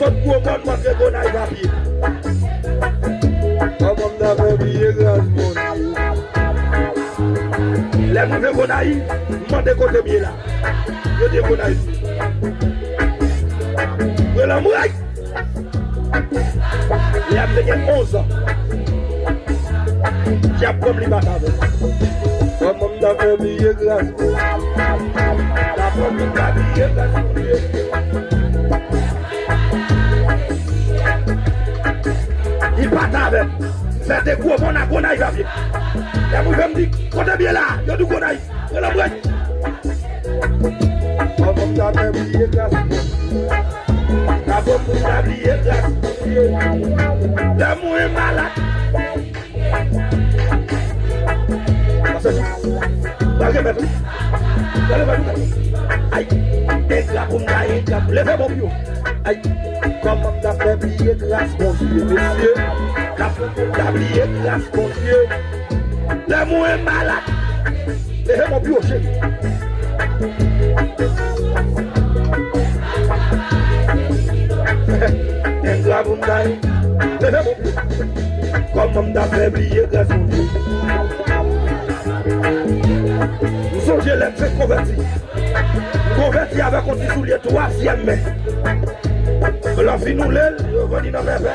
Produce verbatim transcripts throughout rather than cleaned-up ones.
Gwo mòn m antre Gonayiv a pye. Kòman m ta fè bliye gras Bondye? Lè m rive Gonayiv, m mande kote m ye la. Yo di Gonayiv. Yo lanmwey. Lè m te gen onz an. Dyab pran m li pa t avè m. Kòman m ta fè bliye gras Bondye? Ta pran m li pa bliye gras Bondye. Li pa t avè m. Fè de gwo mòn a Gonayiv a pye. Lè m rive m di, kote m ye la? Yo di Gonayiv. Yo lanmwey. Kòman m ta fè bliye gras Bondye? Kòman m ta bliye gras Bondye? Lè mwen malad. Pase sou. Ba gen mèt wi. Gade mèt wi. Ay, engra pou m ta engra. Leve bon pye w. Ay, kòman m ta fè bliye gras Bondye, mesye? Ta, ta bliye gras Bondye. Lè mwen malad. Leve bon pye w, cheri. Engra pou m ta ye. Leve bon pye w. Kòman m ta fè bliye gras Bondye? M sonje lè m fenk konvèti. M konvèti avèk yon ti soulye twazyèm men. Lè w fin woule l, yo vann li nan pèpè.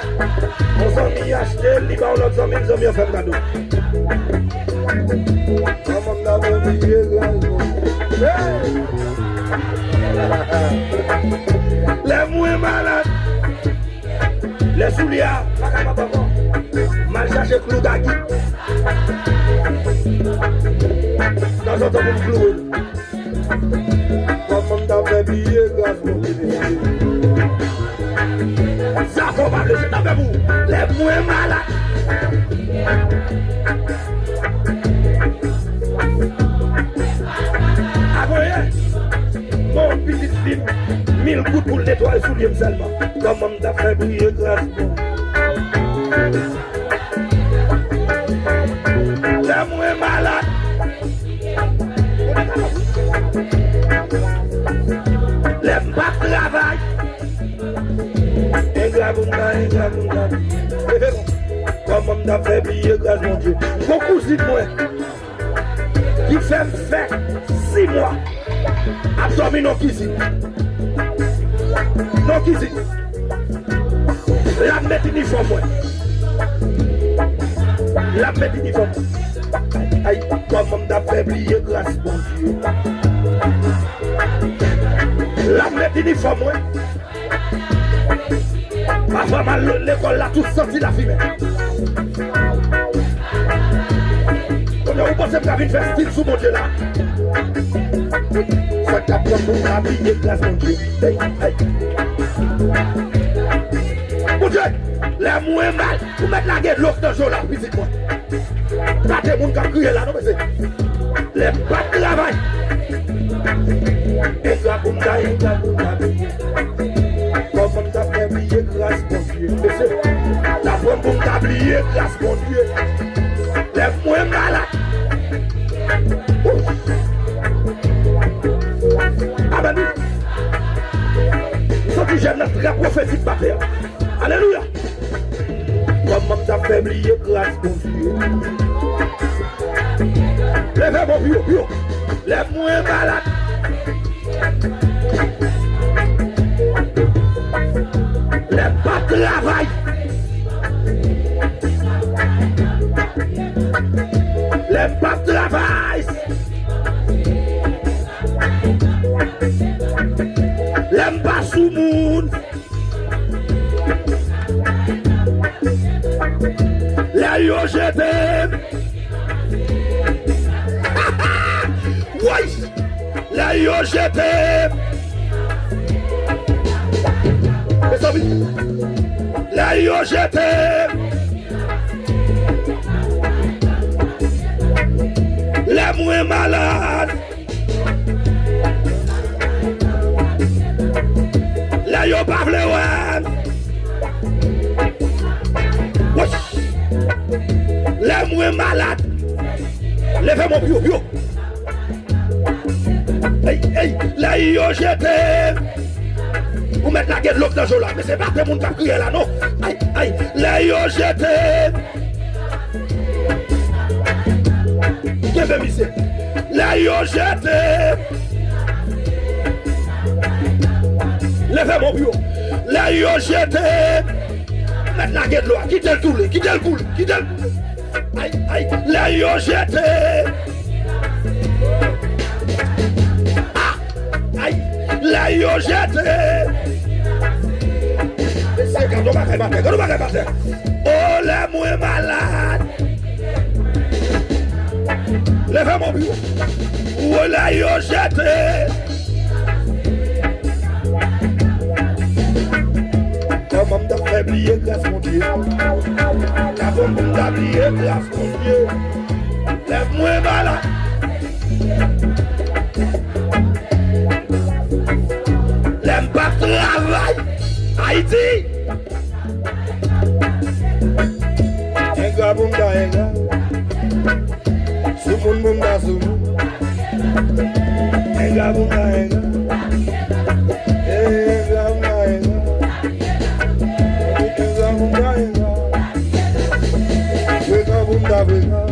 Yon zanmi achte l, li ba yon lòt zanmi l, zanmi an fè m kado. Kòman m ta fè bliye gras Bondye? Hey! Lè mwen malad, lè soulye a pa kapab ankò, m al chache klou gagi. Tanzantan pou m klouwe l. Kòman m ta fè bliye gras Bondye, mesye? Sa fò pa vle, se tanpri pou lè mwen malad. Avan yè, bon, pitit fi m, mil goud pou l netwaye soulye m sèlman. Kòman m ta fè bliye gras Bondye? Lè mwen malad. Lè m pa travay. Engra pou m ta, engra pou m ta. Kòman m ta fè bliye gras Bondye? M gon kouzin mwen ki fè m fè sis mwa ap dòmi nan kizin. Nan kizin. L ap met inifòm mwen. L ap met inifòm mwen. Ay, kòman m ta fè bliye gras Bondye? L ap met inifòm mwen. Pafwa m al lekòl la, tout santi lafimen. Kounye a, ou panse m ka vin fè stil sou Bondye la? Sa k ap pran pou m pa bliye gras Bondye. Hey, hey. Bondye, lè mwen mal, ou mèt lage dlo nan je w la, pitit mwen. Pa de moun k ap kriye la, non, mesye. Lè m pa t travay. Engra pou m ta, engra pou m ta bliye. Kòman m ta fè bliye gras Bondye? Mesye, ta pran pou m ta bliye gras Bondye. Lè mwen malad. Ou. Amèn. M santi jèn nan trè pwofetik batè a. Alelouya. Kòman m ta fè bliye gras Bondye? Leve bon pye w, pye w. Lè mwen malad. Lè m pa travay. Lè m pa travay. Lè m pa sou moun. Lè yo jete m. Woy! Lè yo jete m. Mezanmi, lè yo jete m. Lè mwen malad. Lè yo pa vle wè m. Woy! Lè mwen malad. Leve men w pi wo, pi wo. Ey, ey, lè yo jete m. Ou mè Lage dlo k nan je w la, men se pa de moun k ap kriye la non. Ay, ay, lè yo jete m. Kenbe misye. Lè yo jete m. Leve men w pi wo. Lè yo jete m. Mèt lage dlo a. Kite l koule. Kite l koule. Kite l koule. Ay, ay, lè yo jete. Ah, ay, lè yo jete. Mesye, gade yon bagay m ap fè, gade yon bagay m ap fè. O, lè mwen malad. Leve men w pi wo. O, lè yo jete. Kòman m ta fè bliye gras Bondye? Kòman m ta bliye gras Bondye? Lè mwen malad. Lè m pa travay. Ayiti. Engra pou m ta engra. Soumoun pou m ta soumoun. Engra pou m ta engra. Engra pou m ta engra. Engra pou m ta engra. Frekan pou m ta frekan.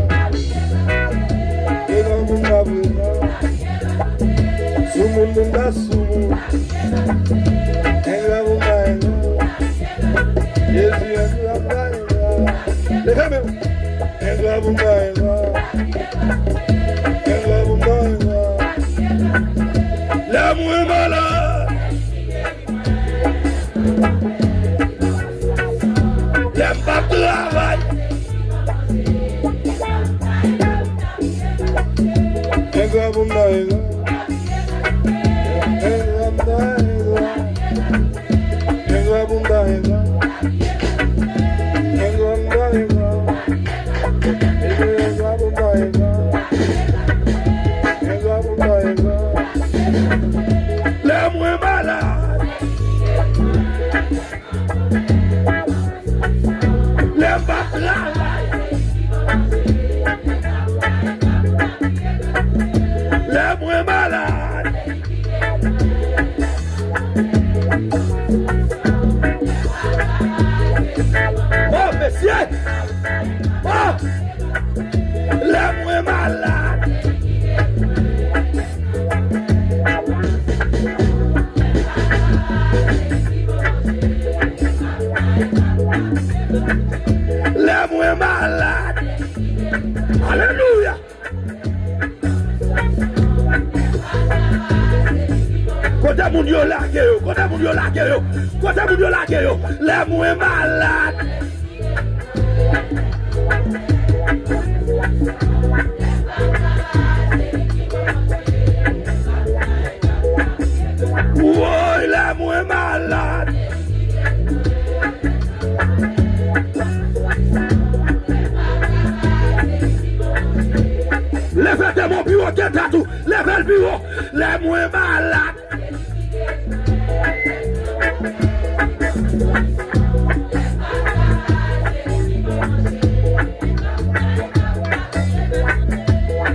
Frekan pou m ta frekan. Soumoun pou m ta soumoun. Engra pou m ta engra. Jezi, engra pou m ta engra. Leve men w. Engra pou m ta engra. Engra pou m ta engra. Lè mwen malad. Lè m p ap travay. Engra pou m ta engra. Engra pou m ta engra. Engra pou m ta engra. Engra pou m ta engra. Engra pou m ta engra. Engra pou m ta engra. Lè mwen malad. Lè m pa travay. Lè mwen malad. Oh, mesye! Oh! Lè mwen malad. Lè mwen malad. Alelouya. Kote moun yo lage yo? Kote moun yo lage yo? Kote moun yo lage yo? Lè mwen malad. Woy, lè mwen malad. Leve de men w pi wo ke tatou. Leve l pi wo. Lè mwen malad.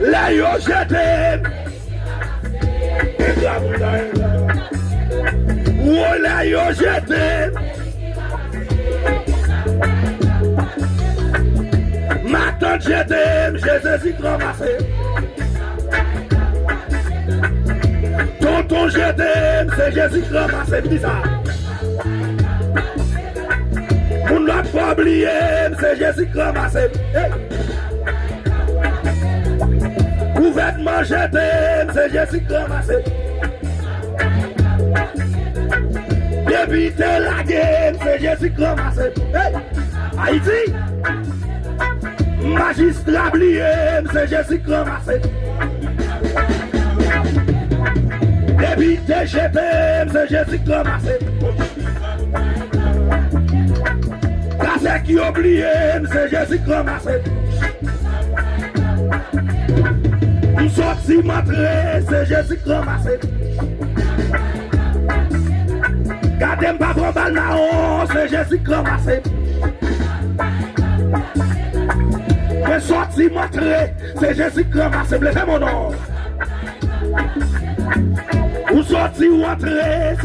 Lè yo jete m. Engra pou ta engra. Wo, lè yo jete m. Matant jete m, se Jezi k ranmase m. Tonton jete m, se Jezi k ranmase m. Di sa. Moun lòt bò bliye m, se Jezi k ranmase m. Hey! Gouvènman jete m, se Jezi k ranmase m. Depite lage m, se Jezi k ranmase m. Hey! Ayiti! Majistra bliye m, se Jezi k ranmase m. Depite jete m, se Jezi k ranmase m. Kazèk yo bliye m, se Jezi k ranmase m. M sòti, m antre, se Jezi k ranmase m. Gade m pa pran bal mawon, se Jezi k ranmase m. Mwen sòti, m antre, se Jezi k ranmase m. Leve men w non. Ou sòti, ou antre,